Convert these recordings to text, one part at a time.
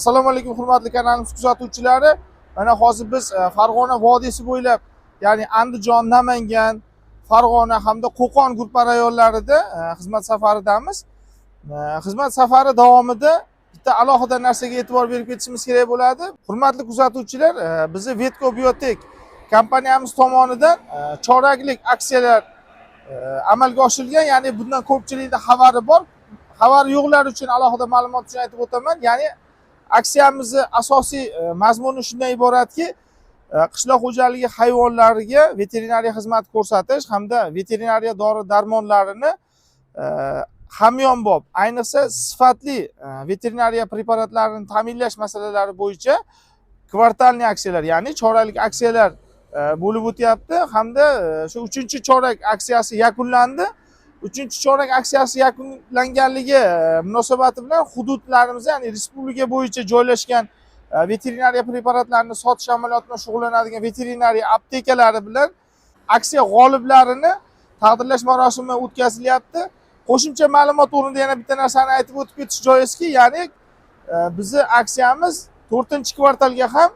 Assalomu alaykum, hurmatli kanalimiz kuzatuvchilari. Mana hozir biz Farg'ona vodiysi bo'ylab, ya'ni Andijon, Namangan, Farg'ona hamda Qo'qon gruppa rayonlarida xizmat safaridamiz. Xizmat safari davomida bitta alohida narsaga e'tibor berib ketishimiz kerak bo'ladi. Hurmatli kuzatuvchilar, bizni Vetko Biotek kompaniyamiz tomonidan choraklik aksiyalar amalga oshirilgan, ya'ni bundan ko'pchilikda xabari bor. Xabari yo'qlar uchun alohida ma'lumot uchun aytib o'taman. Ya'ni aksiyamizni asosiy mazmuni shundan iboratki, qishloq xo'jaligi hayvonlariga veterinariya xizmati ko'rsatish hamda veterinariya dori darmonlarini hamyonbop, ayniqsa sifatli veterinariya preparatlarini ta'minlash masalalari bo'yicha квартальный aksiyalar, ya'ni choraklik aksiyalar bo'lib o'tyapti hamda shu uchinchi chorak aksiyasi yakunlandi. Uchinchi chorak aksiyasi yakunlanganligi munosabati bilan hududlarimizda, ya'ni respublika bo'yicha joylashgan veterinariya preparatlarini sotish amaliyoti bilan shug'ullanadigan veterinariya aptekalari bilan aksiya g'oliblarini taqdirlash marosimi o'tkazilyapti. Qo'shimcha ma'lumot o'rnida yana bitta narsani aytib o'tib ketish joizki, ya'ni bizni aksiyamiz to'rtinchi kvartalga ham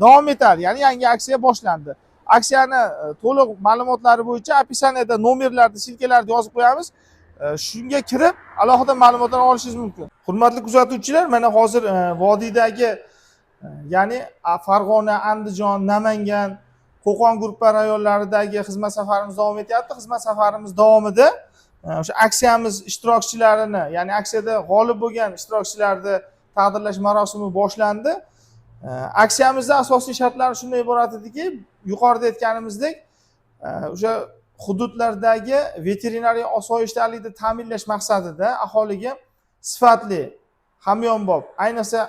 davom etadi, ya'ni yangi aksiya boshlandi. Aksiyani to'liq ma'lumotlari bo'yicha описание da nomerlarni, ссылка larni yozib qo'yamiz. Shunga kirib alohida ma'lumotlar olishingiz mumkin. Hurmatli kuzatuvchilar, mana hozir vodiydagi, ya'ni Farg'ona, Andijon, Namangan, Qo'qon gruppa rayonlaridagi xizmat safarimiz davom etyapti. Xizmat safarimiz davomida o'sha aksiyamiz ishtirokchilarini, ya'ni aksiyada g'olib bo'lgan ishtirokchilarni taqdirlash marosimi boshlandi. Aksiyamizda asosiy shartlari shundan iborat ediki, yuqorida aytganimizdek, o'sha hududlardagi veterinariya osoyishtalikni ta'minlash maqsadida aholiga sifatli, hamyonbop, ayniqsa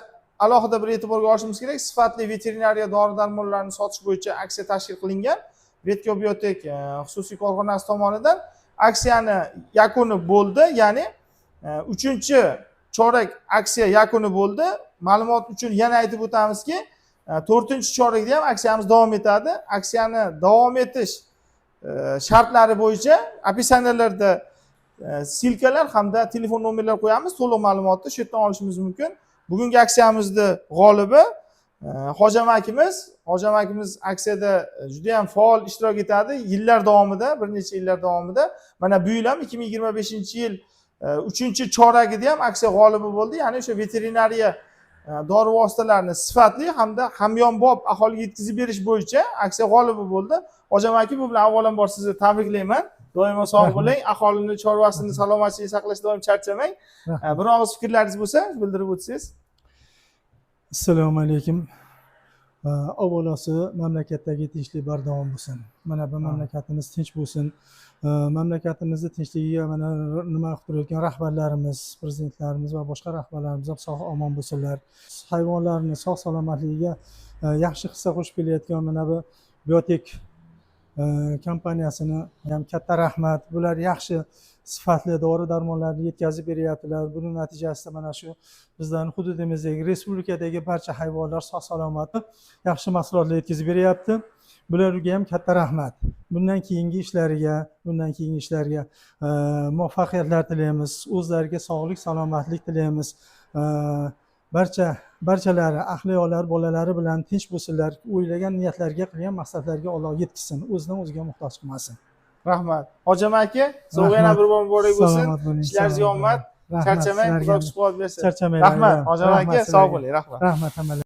alohida bir e'tiborga olishimiz kerak, sifatli veterinariya dori darmonlarini sotish bo'yicha aksiya tashkil qilingan Vetko Biotek xususiy korxonasi tomonidan. Aksiyani yakuni bo'ldi, ya'ni uchinchi chorak aksiya yakuni bo'ldi. Ma'lumot uchun yana aytib o'tamizki, to'rtinchi chorakda ham aksiyamiz davom etadi. Aksiyani davom etish shartlari bo'yicha описание larda ссылка lar hamda telefon nomerlar qo'yamiz. To'liq ma'lumotni shu yerdan olishimiz mumkin. Bugungi aksiyamizni g'olibi Hoji amakimiz. Hoji amakimiz aksiyada juda yam faol ishtirok etadi yillar davomida, bir necha yillar davomida. Mana bu yil ham, 2025-yil uchinchi choragida ham aksiya g'olibi bo'ldi, ya'ni o'sha veterinariya dori vositalarini sifatli hamda hamyonbop aholiga yetkazib berish bo'yicha aksiya g'olibi bo'ldi. Hoji aka, bu bilan avvalambor sizni tabriklayman. Doimo sog' bo'ling, aholini chorvasini salomatligini saqlashda doim charchamang. Bir og'iz fikrlaringiz bo'lsa, bildirib o'tsangiz. Assalomu alaykum. Avvalosi mamlakatdagi tinchlik bardavom bo'lsin. Mana bu mamlakatimiz tinch bo'lsin. Mamlakatimizni tinchligiga mana nima qilib turayotgan rahbarlarimiz, prezidentlarimiz va boshqa rahbarlarimiz ham sog' omon bo'lsinlar. Hayvonlarni sog' salomatligiga yaxshi hissa qo'shib kelayotgan mana bu Biotek kompaniyasini ham katta rahmat. Bular yaxshi, sifatli dori darmonlarni yetkazib beryaptilar. Buni natijasida mana shu bizlarni hududimizdagi, respublikadagi barcha hayvonlar sog' salomat, yaxshi mahsulotlar yetkazib beryapti. Bularga ham katta rahmat. Bundan keyingi ishlariga muvaffaqiyatlar tilaymiz, o'zlariga sog'lik salomatlik tilaymiz. Barchalari ahli ayollar, bolalari bilan tinch bo'lsinlar. O'ylagan niyatlariga, qilgan maqsadlariga Alloh yetkazsin, o'zidan o'ziga muhtoj qilmasin. Rahmat, Hoji aka. Sovg'a yana Rahmat. bir bor muborak bo'lsin. Salomat bo'ling, Ishlaringizga salomat omad. bo'ling. Rahmat Charchamang, sizlarga Xudo ham. kuch quvvat bersin. Charchamanglar. Rahmat, Hoji Rahmat aka, sog' sizlarga. bo'ling, rahmat. Rahmat hammalarga.